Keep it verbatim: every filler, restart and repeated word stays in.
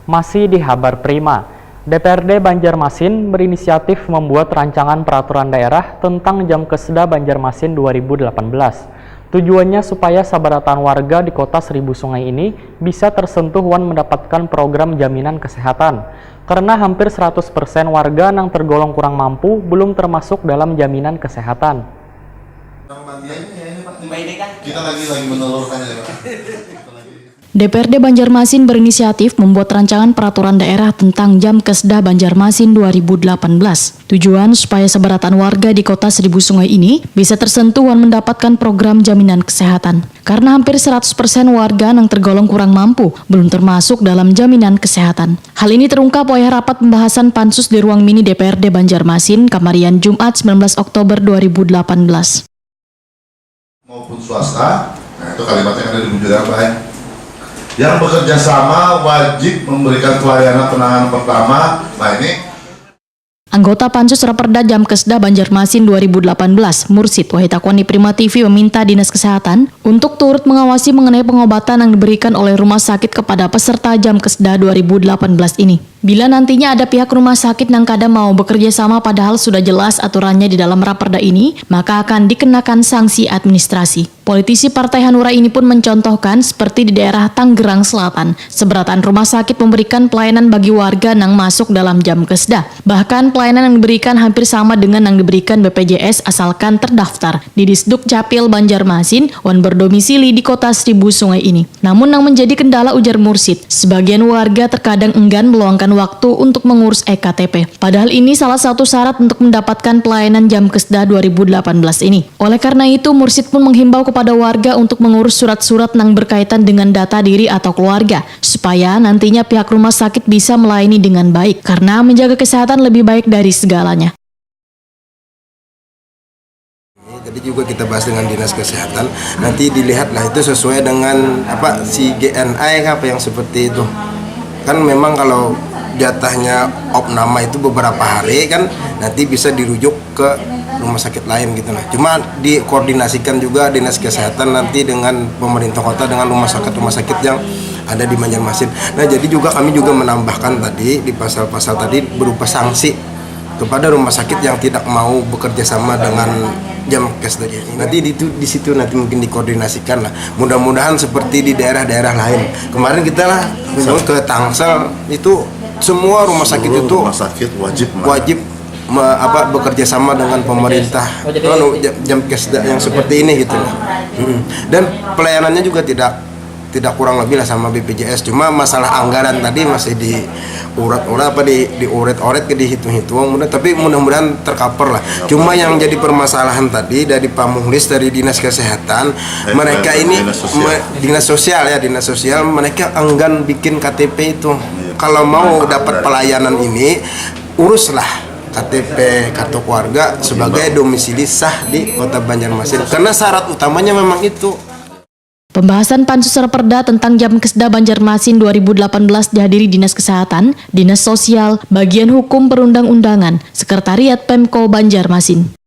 Masih di Habar Prima, D P R D Banjarmasin berinisiatif membuat rancangan peraturan daerah tentang Jamkesda Banjarmasin dua ribu delapan belas. Tujuannya supaya sabarataan warga di kota Seribu Sungai ini bisa tersentuh wan mendapatkan program jaminan kesehatan. Karena hampir seratus persen warga nang tergolong kurang mampu belum termasuk dalam jaminan kesehatan. Kita lagi lagi menelurkan ya, Pak. D P R D Banjarmasin berinisiatif membuat rancangan peraturan daerah tentang Jamkesda Banjarmasin dua ribu delapan belas. Tujuan supaya sabarataan warga di kota Seribu Sungai ini bisa tersentuh wan mendapatkan program jaminan kesehatan. Karena hampir seratus persen warga nang tergolong kurang mampu belum termasuk dalam jaminan kesehatan. Hal ini terungkap wayah rapat pembahasan pansus di ruang mini D P R D Banjarmasin kamarian Jumat sembilan belas Oktober dua ribu delapan belas. maupun swasta, nah itu kalimatnya kan ada di bujur apa ya? Yang bekerja sama wajib memberikan pelayanan penanganan pertama. Nah ini Anggota Pansus Raperda Jamkesda Banjarmasin dua ribu delapan belas, Mursid Wahid Akwani Prima T V meminta Dinas Kesehatan untuk turut mengawasi mengenai pengobatan yang diberikan oleh rumah sakit kepada peserta Jamkesda dua ribu delapan belas ini. Bila nantinya ada pihak rumah sakit nang kada mau bekerja sama padahal sudah jelas aturannya di dalam raperda ini, maka akan dikenakan sanksi administrasi. Politisi Partai Hanura ini pun mencontohkan seperti di daerah Tanggerang Selatan, seberataan rumah sakit memberikan pelayanan bagi warga nang masuk dalam Jamkesda. Bahkan pelayanan yang diberikan hampir sama dengan yang diberikan B P J S asalkan terdaftar di Disduk Capil Banjarmasin wan berdomisili di Kota Seribu Sungai ini. Namun nang menjadi kendala ujar Mursid, sebagian warga terkadang enggan meluangkan waktu untuk mengurus E K T P. Padahal ini salah satu syarat untuk mendapatkan pelayanan Jamkesda dua ribu delapan belas ini. Oleh karena itu, Mursid pun menghimbau kepada warga untuk mengurus surat-surat nang berkaitan dengan data diri atau keluarga, supaya nantinya pihak rumah sakit bisa melayani dengan baik, karena menjaga kesehatan lebih baik dari segalanya. Tadi juga kita bahas dengan dinas kesehatan, nanti dilihatlah itu sesuai dengan apa si G N I apa yang seperti itu. Kan memang kalau jatahnya opname itu beberapa hari kan nanti bisa dirujuk ke rumah sakit lain gitu nah. Cuma dikoordinasikan juga dinas kesehatan nanti dengan pemerintah kota dengan rumah sakit rumah sakit yang ada di Banjarmasin. Nah jadi juga kami juga menambahkan tadi di pasal-pasal tadi berupa sanksi kepada rumah sakit yang tidak mau bekerja sama dengan Jamkes tadi. Nanti di, di situ nanti mungkin dikoordinasikan lah. Mudah-mudahan seperti di daerah-daerah lain. Kemarin kita lah ke Tangsel itu semua rumah sakit itu rumah sakit wajib wajib me, apa bekerja sama dengan pemerintah anu Jamkes yang seperti ini gitu. Hmm. Dan pelayanannya juga tidak tidak kurang lebih lah sama B P J S. Cuma masalah anggaran tadi masih di urat-urat apa di diuret-oret ke dihitung-hitung mudah tapi mudah-mudahan tercover lah. Cuma yang jadi permasalahan tadi dari Pak Muhlis dari Dinas Kesehatan mereka ini dinas sosial. Me, dinas sosial ya dinas sosial mereka enggan bikin K T P itu. Kalau mau dapat pelayanan ini uruslah K T P kartu keluarga sebagai domisili sah di Kota Banjarmasin karena syarat utamanya memang itu. Pembahasan Pansus Raperda tentang Jamkesda Banjarmasin dua ribu delapan belas dihadiri Dinas Kesehatan, Dinas Sosial, Bagian Hukum Perundang-undangan, Sekretariat Pemko Banjarmasin.